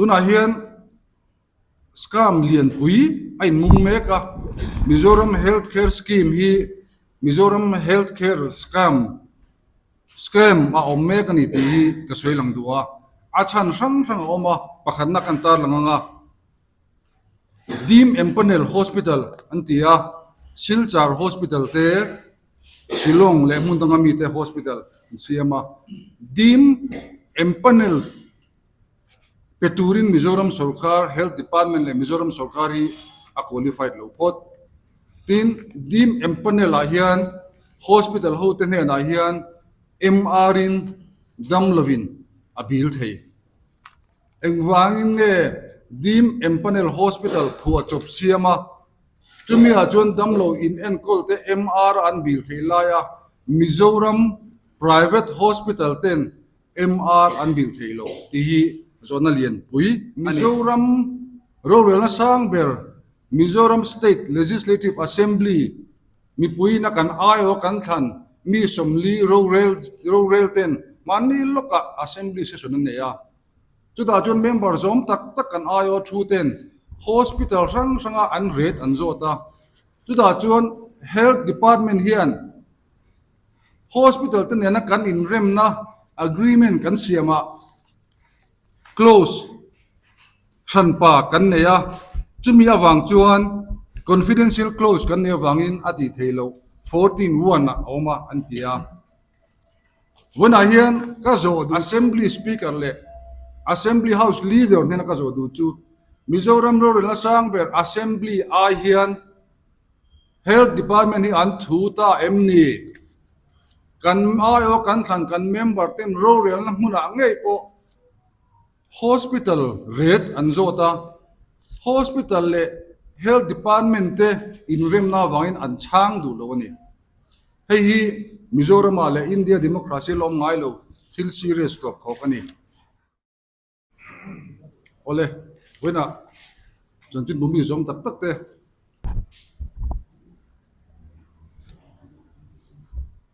Tunah hian scam lianpui a inmung mek a, Mizoram Health Care Scheme hi Mizoram Health Care Scam scam a awm mek a ni tih hi ka sawi lang duh a, a chhan hrang hrang a awm a, pakhatna kan tarlang ang a. Dim Empanel Hospital an ti a, Silchar Hospital te, Shillong leh hmun danga mite hospital an siam a. Dim Empanel pe turin Mizoram sawrkar Health Department leh Mizoram sawrkar hi a qualified lo phawt. Tin, Dim Empanel ah hian hospital hote hnenah hian MR in dam lovin a bil thei. Engvangin nge Dim Empanel Hospital phuahchawp siam a, chumi ah chuan damlo in enkawl te MR an bil theih lai a, Mizoram Private Hospital ten MR an bil theih lo tih hi zawhna lianpui a ni. Mizoram rorelna sang ber Mizoram State Legislative Assembly mipuiin a kan aiawh kan thlan mi 40 rorel rorel ten mahni lawkah Assembly session an nei a. Chutah chuan member zawm tak tak kan aiawh thu ten hospital hrang hranga an rate an zawt a. Chutah chuan Health Department hian hospital te nena kan inremna agreement kan siamah clause hranpa kan nei a, chumi avang chuan confidential clause kan neih avangin a tih theih loh 14 one ah a awm a an ti a. Vawiinah hian ka zawh duh Assembly Speaker leh Assembly House Leader hnena ka zawh duh chu Mizoram rorelna sang ber Assembly ai hian Health Department hi an thu ta em ni? Kan aiawh kan thlan kan member ten rorelna hmunah ngei pawh Hospital rate an zawt a, Hospital leh Health Department te inremna avangin an chhang duh lo a ni. Hei hi Mizoramah leh India democracy la awm ngai lo thil serious tawp khawk a ni. Awle, vawiinah chanchin bumi zawng tak tak te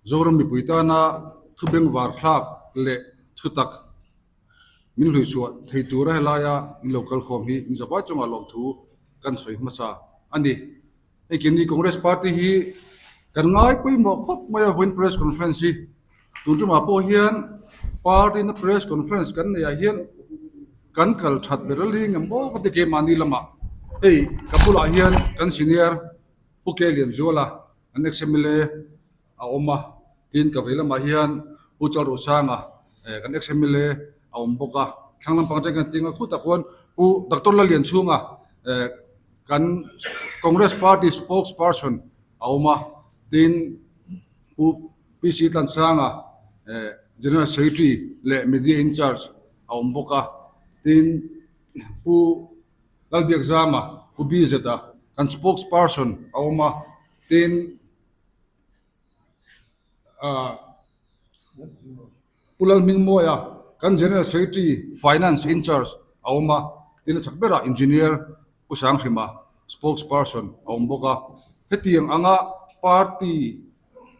Zoram mipui tana thu bengvar thlak leh thutak min hlui chhuah thei tura helaia in lo kal khawm hi in zavai chungah lawmthu kan sawi hmasa a ni. Hei keini Congress Party hi kan ngai pawimawh khawp mai a vawiin press conference hi tun tumah pawh hian party na press conference kan neih ah hian kan kal that ber a ling em aw ka ti keimahni lamah hei ka bulah hian kan senior Pu Ke Lianzuala an ex mla a awm a tin ka vei lamah hian Pu Chalruhsanga eh kan ex mla a awm bawk a thlang lampang atangin kan tinga khutah khuan Pu Doctor Lalianchhunga eh kan Congress party spokes person a awm a tin Pu PC Tlansanga eh General Secretary leh Media in charge a awm bawk a tin Pu Lalbiakzama Pu BZ a kan spokes person a awm a tin ah Pu Lalhmingmawia kan General Secretary Finance in charge a awm a tin a chak berah Engineer Pu Sanghrima spokes person a awm bawk a, hetiang anga party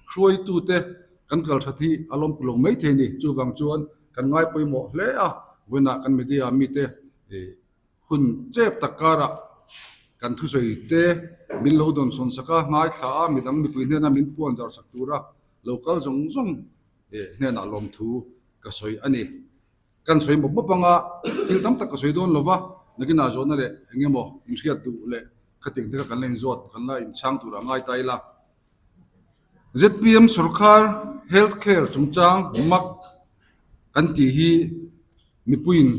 hruaitute kan kal that hi a lawm lo mai thei a ni. Chuvang chuan kan ngai pawimawh hle a, vawiinah kan media mite ih hun chep tak karah kan thusawi te min lo dawn sawn sak a, ngaithla a, midang mipui hnena min puan zar sak tura lo kal zawng zawng ih hnenah lawmthu ka sawi a ni. Kan sawi mawp mawp anga thil tam tak ka sawi dawn lova, nakinah zawhna leh eng emaw inhriat duh leh khatiang te kha kan la inzawt, kan la inchhang turah ngai ta ila. ZPM sawrkar health care chungchang mak kan tih hi mipuiin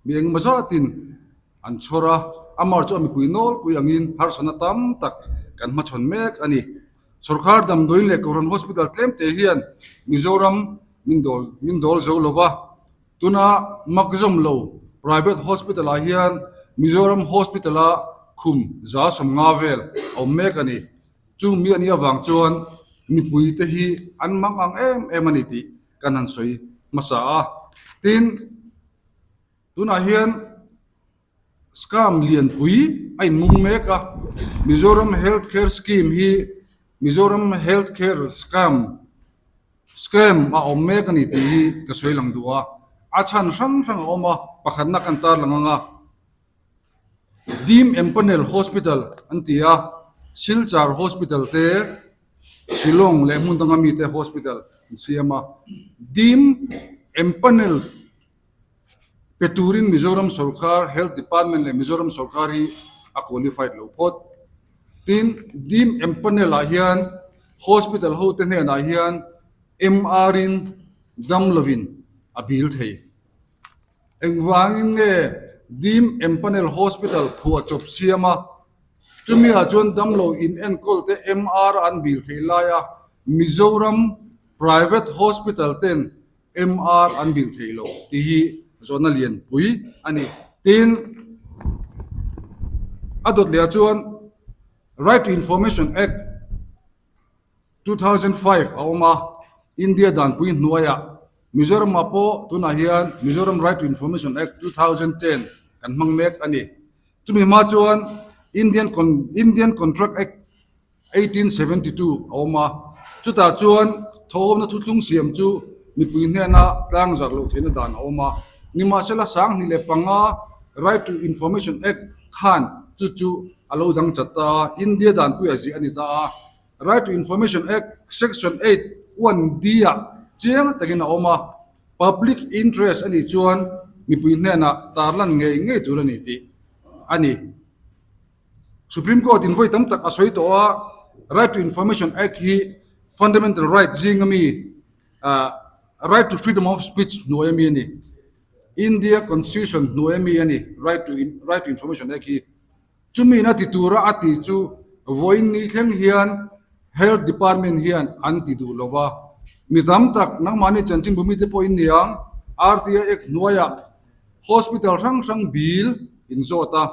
mi engemaw zatin an chhawr a, amah chu a mipui nawlpui angin harsatna tam tak kan hmachhawn mek a ni. Sawrkar damdawiin leh Kohhran Hospital tlemte hian Mizoram min dawl min dawl zo lo va, tuna mak zawm lo Private Hospital ah hian Mizoram Hospital a khum 150 vel a awm mek a ni. Chung mi a nih avang chuan mipuite hi an mang ang em em a ni tih kan han sawi hmasa a. Tin, tunah hian Scam lianpui a inmung mek a, Mizoram Health Care Scheme hi Mizoram Health Care Scam scam a awm mek a ni tih hi ka sawi lang duh a. A chhan hrang hrang a awm a, pakhatna kan tarlang ang a. Dim Empanel Hospital an ti a, Silchar Hospital te, Shillong leh hmun danga mite hospital an siam a. Dim Empanel pe turin Mizoram sawrkar Health Department leh Mizoram sawrkar hi a qualified lo phawt. Tin, Dim Empanel ah hian hospital hote hnenah hian MR in dam lovin a bil thei. Engvangin nge Dim Empanel Hospital phuah chawp siam a, chumi ah chuan damlo in enkawl te MR an bil theih lai a, Mizoram Private Hospital ten MR an bil thei lo tih hi zawhna lianpui a ni. Tin, a dawt leh ah chuan Right to Information Act, 2005 a awm a, India danpui hnuaiah Mizoramah pawh tunah hian Mizoram Right to Information Act 2010 kan hmang mek a ni. Chumi hma chuan Indian Indian Contract Act 1872 a awm a, chutah chuan thawhawmna thuthlung siam chu mipui hnena tlang zarh loh theihna dan a awm a. Nimahsela 2005 Right to Information Act khan chu chu a lo dang chat ta a, India danpuiah ziah a ni ta a. Right to Information Act Section 8 1 D ah chiang takin a awm a, public interest a nih chuan mipui hnenah tarlan ngei ngei tur a ni tih a ni. Supreme Court in vawi tam tak a sawi tawh a, Right to Information Act hi fundamental right zinga mi right to freedom of speech hnuai ami a ni. India Constitution hnuai ami a ni Right to Right to Information Act hi. Chumi in a ti tura a tih chu vawiin ni thleng hian Health Department hian an ti duh lo va. Mi tam tak nangmahni chanchinbu mite pawh in ni ang, RTI Act hnuaiah hospital hrang hrang bill in zawt a,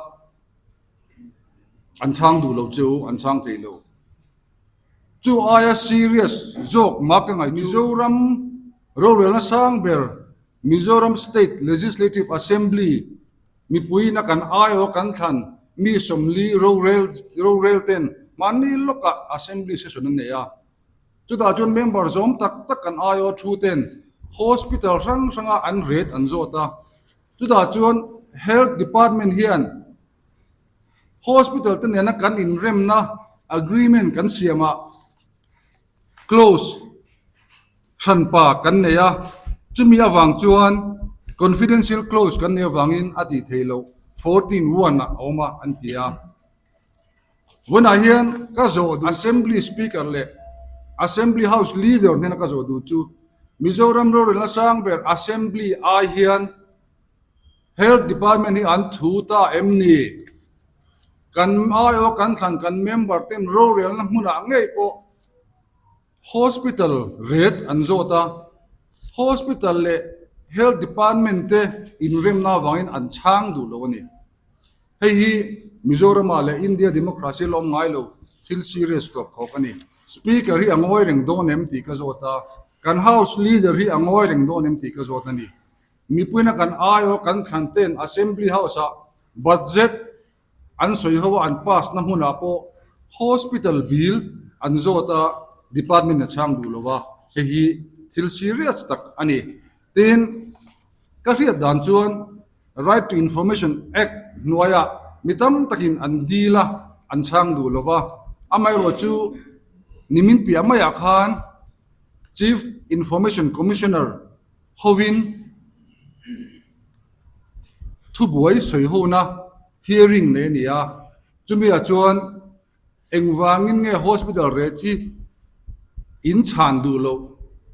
an chhang duh lo chu an chhang thei lo. Chu aia serious zawk mah ka ngaih chu Mizoram rorelna sang ber Mizoram State Legislative Assembly Mipuiin a kan aiawh kan thlan mi 40 rorel rorel ten mahni lawkah assembly session an nei a. Chutah chuan member zawm tak tak kan aiawh thu ten hospital hrang hranga an rate an zawt a. Chutah chuan health department hian hospital te nena kan inremna agreement kan siamah Close hranpa kan nei a, chumi avang chuan confidential close kan neih avangin a tih theih loh 14 one ah a awm a an ti a. Vawiinah hian ka zawh duh Assembly Speaker leh Assembly House Leader hnena ka zawh duh chu Mizoram rorelna sang ber Assembly ai hian Health Department hi an thu ta em ni? Kan aiawh kan thlan kan member ten rorelna hmunah ngei pawh hospital rate an zawt a, hospital leh health department te inremna avangin an chhang duh lo a ni. Hei hi Mizoramah leh India democracy la awm ngai lo thil serious tawp khawk a ni. Speaker hi a ngawi reng dawn em tih ka zawt a, kan house leader hi a ngawi reng dawn em tih ka zawt a ni. Mipuina kan aiawh kan thlan ten Assembly House ah budget an sawi ho a an pass na hmunah pawh hospital bill an zawt a department a chhang duh lo va, hei hi thil serious tak a ni. Tin, ka hriat dan chuan Right to Information Act hnuaiah mi tam takin an dil a an chhang duh lo va, amaherawhchu nimin piah maiah khan Chief Information Commissioner hovin thubuai sawi hona hearing nei a ni a, chumi ah chuan engvangin nge hospital rate hi in chhan duh loh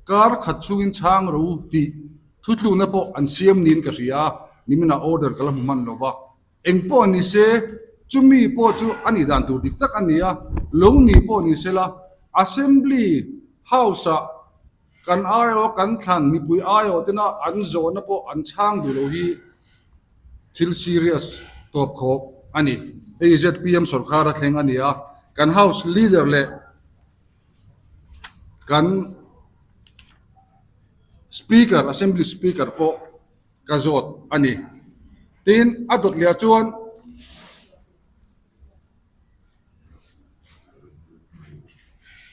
kar khat chhungin chhang ro tih thuthlukna pawh an siam niin ka hria a, nimin ah order ka la hmu hman lo va, eng pawh ni se chumi pawh chu a nih dan tur dik tak a ni a, lo ni pawh ni se la assembly house ah Kan aiawh kan thlan mipui aiawh tena an zawhna pawh an chhang duh lo hi thil serious tawp khawk a ni. Hei zpm sorkar a thleng a ni a, kan house leader leh kan speaker assembly speaker pawh ka zawt a ni. Tin a dawt leh ah chuan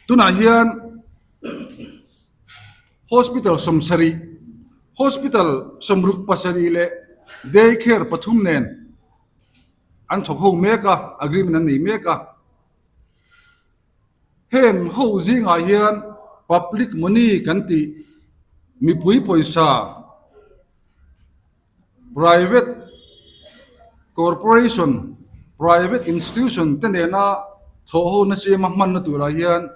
Tunah hian hospital 70. Hospital 67 leh Day Care pathum nen an thawk ho mek a, agreement an nei mek a. Heng ho zingah hian public money kan tih mipui pawisa, private corporation, private institution te nena thawh hona siama hmanna turah hian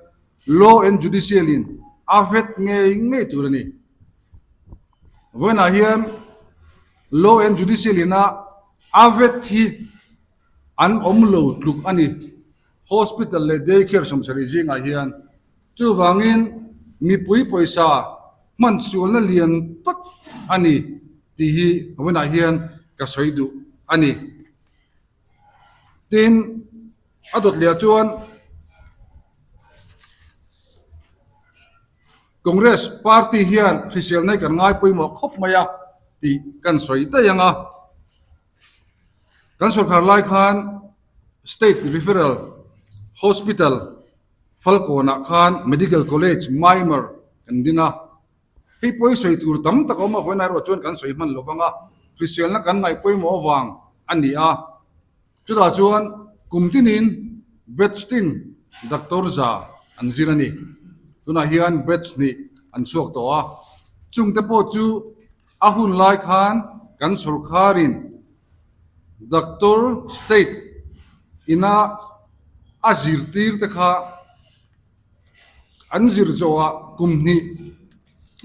law and judicial in a vet ngei ngei tur a ni. Vawiinah hian law and judicial ina a vet hi an awm lo tluk a ni. Hospital leh day care 70 zingah hian chuvangin mipui pawisa hman sualna lian tak a ni tih hi vawiinah hian ka sawi duh a ni. Tin, a dawt leh ah chuan Congress party hian hriselna hi kan ngai pawimawh khawp mai a tih kan sawi daih ang a. Kan sorkar lai khan State Referral Hospital Falkawnah khan Medical College Myanmar kan din a. Hei pawh hi sawi tur tam tak a awm a, vawiin erawh chuan kan sawi hman lo vang a, hriselna kan ngaih pawimawh avang a ni a. Chutah chuan kum tinin batch tin doctor za an zir a ni. Tunah hian batch hnih an chhuak tawh a, chungte pawh chu a hun lai khan kan sawrkharin doctor state ina a zirtir te kha An zir zawhah kum hnih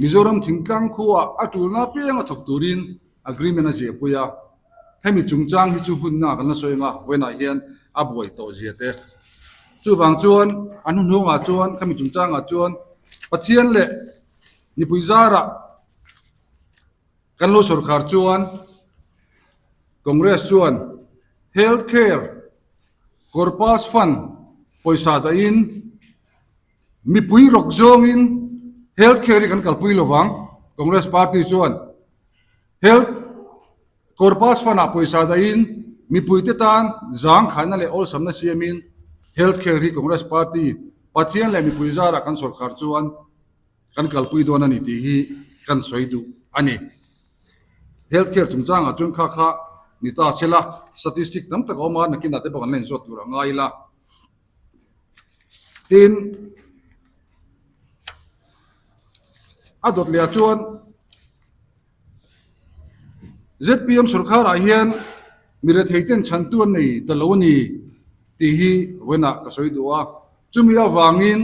Mizoram thingtlang khuaah a tulna pianga thawk turin agreement a ziahpui a. Hemi chungchang hi chu hunna kan la sawi ang a, vawiinah hian a buai tawh zia te. Chuvang chuan a hnuhnungah chuan khami chungchangah chuan Pathian leh mipui zarah kan lo sawrkhar chuan Congress chuan Health Care Corpus Fund pawisa dahin mipui rawk zawngin Health Care hi kan kalpui lo vang. Congress Party chuan Health Corpus Fund ah pawisa dahin mipuite tan zangkhaina leh awlsamna siamin Health Care hi Congress Party Pathian leh mipui zarah kan sawrkhar chuan kan kalpui dawn a ni tih hi kan sawi duh a ni. Health care chungchangah chuan kha kha ni ta se la, statistic tam tak a awm a, nakinah te pawh kan la inzawt tur a ngai ila. Tin, a dawt leh ah chuan ZPM sawrkharah hian mi rethei ten chhantu an nei ta lo a ni tih hi vawiinah ka sawi duh a. Chumi avangin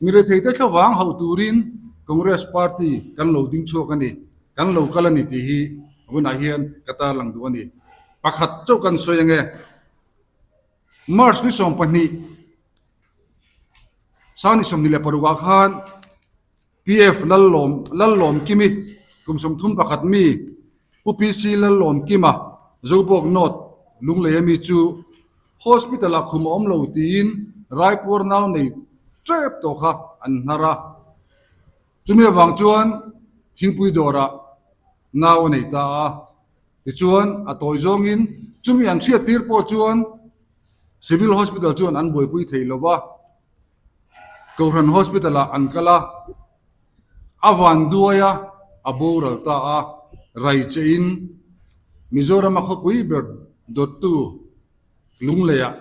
mi rethei te thlavang hauh turin Congress party kan lo ding chhuak a ni, kan lo kal a ni tih hi vawiinah hian ka tarlang duh a ni. Pakhat chauh kan sawi ange, March ni 12, Sangni 26 ah khan, PF Lallawm Lallawmkimi kum 31 mi Pu PC Lallawmkima Zobawk North Lunglei ami chu Hospital ah khum a awm lo tiin Raipur nau nei tep tawh kha an hnar a. Chumi avang chuan thingpui dawrah nau a nei ta a. Tichuan a tawi zawngin chumi an hriattir pawh chuan Civil Hospital chuan an buaipui thei lo va. Kohhran Hospital ah an kal a, a van duai a, a boral ta a, rai che in Mizoram a khawpui ber dawttu Lunglei ah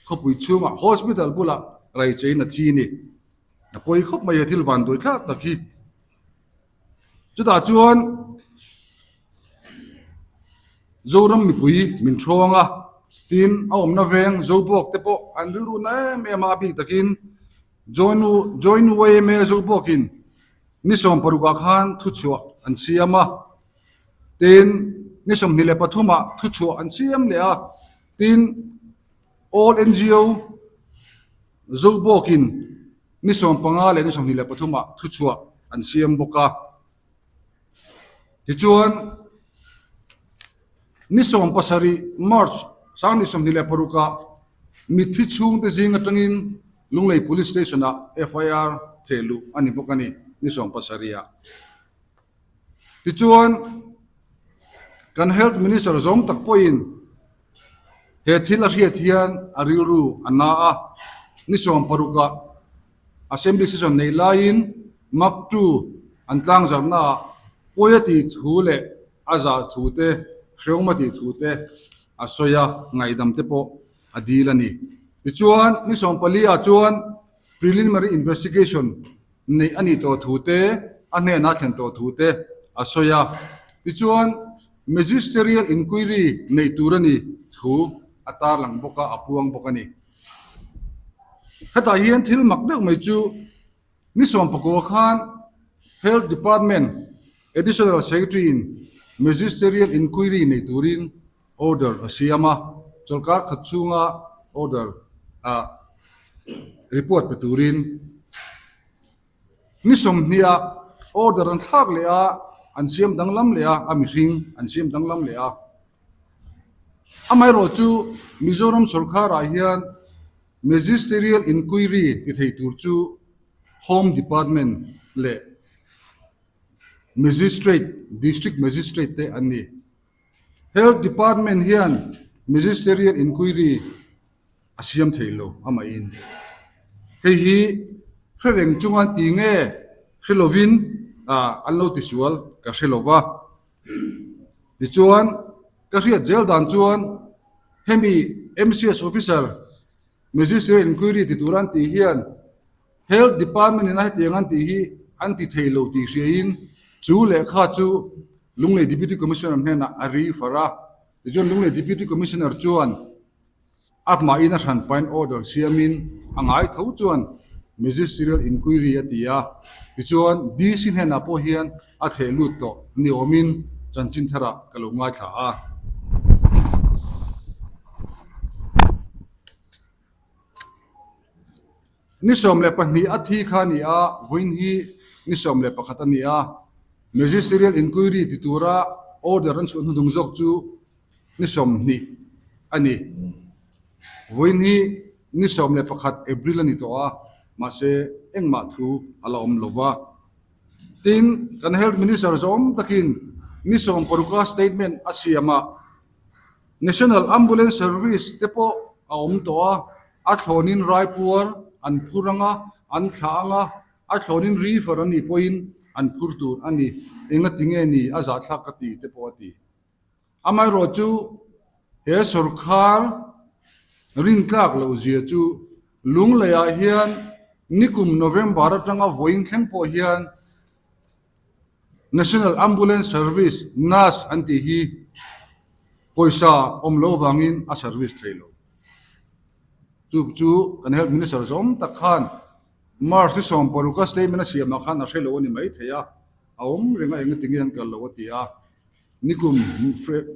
khawpui chhungah hospital bulah rai che in a thi ni. A pawi khawp mai he thil van duai thlak tak hi. Chutah chuan Zoram mipui min thawng a, tin a awmna veng Zobawk te pawh an rilru na em em a, a bik takin Join Join YMA Zobawkin ni 16 ah khan thuchhuah an siam a, tin ni 23 ah thuchhuah an siam leh a, tin All NGO Zobawkin ni 15 leh ni 23 ah thuchhuah an siam bawk a. Tichuan, ni 17 March 2026 ah mitthi chhungte zing atangin Lunglei Police Station ah FIR theh luh a ni bawk a ni, ni 17 ah. Tichuan, kan Health Minister zawng tak pawhin he thil a hriat hian a rilru a na a, ni 16 ah Assembly session nei laiin Mark ii an tlangzarhnaah Pu. Pawi a tih thu leh a zah thu te, hrehawm a tih thu te a sawi a, ngaihdam te pawh a dil a ni. Tichuan, ni 14 ah chuan preliminary investigation neih a nih tawh thu te, a hnenah thlen tawh thu te a sawi a. Tichuan, magisterial inquiry neih tur a ni thu a tarlang bawk a, a puang bawk a ni. Hetah hian thil mak deuh mai chu ni 19 khan Health Department Additional Secretary in magisterial inquiry nei turin order a siam a, chawlhkar khat chhunga order ah report pe turin ni 20 ah order an thlak leh a, an siam danglam leh a, a mihring an siam danglam leh a. Amaherawh chu Mizoram sawrkharah hian Magisterial Inquiry ti thei tur chu Home Department leh Magistrate, District Magistrate te an ni. Health Department hian Magisterial Inquiry a siam thei lo amahin. Hei hi hre reng chunga ti nge hre lovin an lo tisual ka hre lova. Tichuan, ka hriat zel dan chuan hemi MCS officer Magisterial Inquiry ti tur an tih hian Health Department in a hetiang an tih hi an ti thei lo tih hriain chu lehkha chu Lunglei Deputy Commissioner hnenah a refer a. Tichuan Lunglei Deputy Commissioner chuan A hmain a hran pain order siamin a ngai tho chuan Magisterial Inquiry a ti a, tichuan DC hnenah pawh hian a theh lut tawh ni awmin chanchin tharah ka lo ngaithla a. Ni 12 a thi kha a ni a, vawiin hi ni 11 a ni a, Magisterial Inquiry ti tura order an chhuah hnuhnung zawk chu ni 20 a ni. Vawiin hi ni 11 April a ni tawh a, mahse engmah thu a la awm lo va. Tin, kan Health Minister zawm takin ni 60 a statement a siam a, National Ambulance Service te pawh a awm tawh a, a thlawnin raipuar an phur ang a, an thlah ang a, a thlawnin refer a nih pawhin an phur tur a ni. Engati nge ni a zahthlak ka ti te pawh a ti. Amaherawh chu he sawrkhar rintlak loh zia chu Lungleiah hian nikum November atanga vawiin thleng pawh hian National Ambulance Service, nas, an tih hi pawisa awm loh avangin a service thei lo. Chu chu kan Health Minister zawm tak khan March ni 16 a statement a siamah khan a hre lo a ni mai thei a, a awm reng a engati nge an kal lo a ti a. Nikum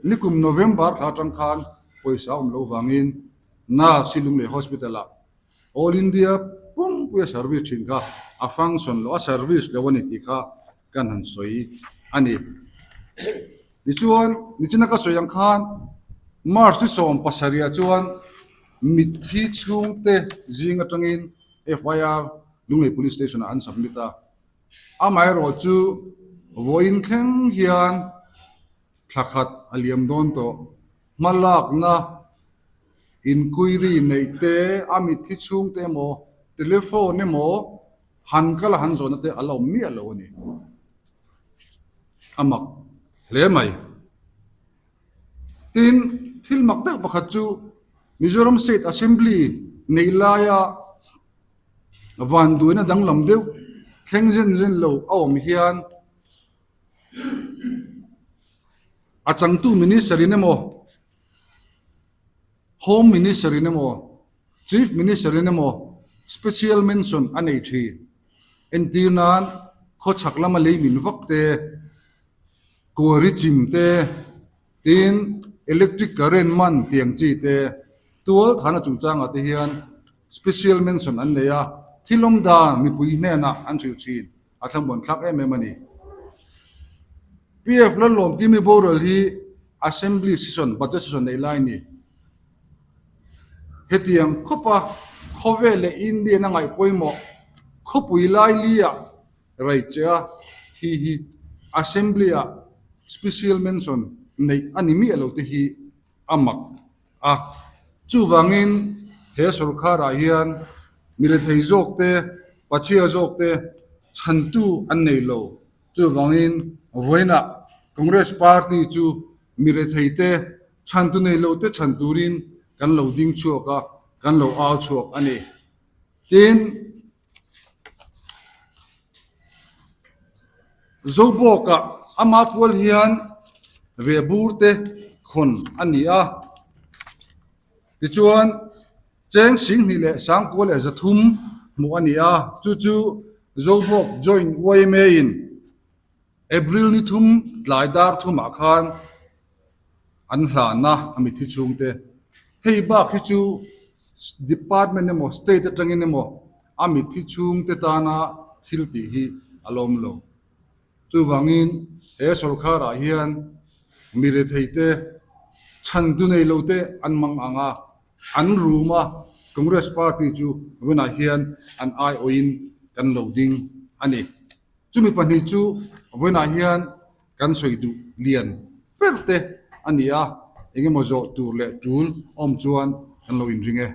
nikum November thla atang khan pawisa awm loh vangin Nurse hi Lunglei Hospital ah All India pumpuia service thin kha a function loh a service loh a ni tih kha kan han sawi a ni. Tichuan nichina ka sawi ang khan March ni 17 ah chuan mitthi chhungte zing atangin FIR Lunglei Police Station ah an submit a. Amaherawh chu vawiin thleng hian thla khat a liam dawn tawh. Hmalakna inquiry neih te, a mitthi chhungte emaw, telephone emaw han kal a han zawhna te a la awm miah lo a ni. A mak hle mai. Tin, thil mak deuh pakhat chu Mizoram State Assembly neih laia Vanduaina danglam deuh thleng zen zen lo a awm hian a changtu minister in emaw home minister in emaw chief minister in emaw special mention a nei thin entir nan khawchhak lama lei min vak te kuari chim te. Tin, electric current man tiang chi te tual thana chungchangah te hian special mention an nei a, thil awm dan mipui hnenah an hrilh thin a thlamuan thlak em em a ni. PF Lallawmkimi boral hi Assembly session, budget session neih lai a ni. Hetiang khawpa khawvel leh Indian a ngaih pawimawh khawpui laili-ah Raichea thi hi Assembly-ah special mention neih a ni miah lo te hi a mak a. Chuvangin he sawrkharah hian mi rethei zawk te, pachhia zawk te chhantu an nei lo. Chuvangin Vawiinah Congress Party chu mi retheite chhantu nei lote chhan turin kan lo ding chhuak a, kan lo au chhuak a ni. Tin, Zobawkah ama kual hian vehbur te khawn a ni a, tichuan cheng 12 leh 9 leh 300 hmuh a ni a, chu chu Zobawk Joint yma in April ni thum tlai dar thumah khan an hlan a, a mitthi chhungte. Hei bak hi chu department emaw state atangin emaw a mitthi chhungte tana thil tih hi a lawm lo. Chuvangin he sorkharah hian mi retheite chhantu nei lote an mang ang a, an rum a, Congress party chu vawiinah hian an aiawhin kan lo ding a ni. Chumi pahnih chu vawiinah hian kan sawi duh lian ber te a ni a, engemaw zawh tur leh tul awm chuan kan lo inring e.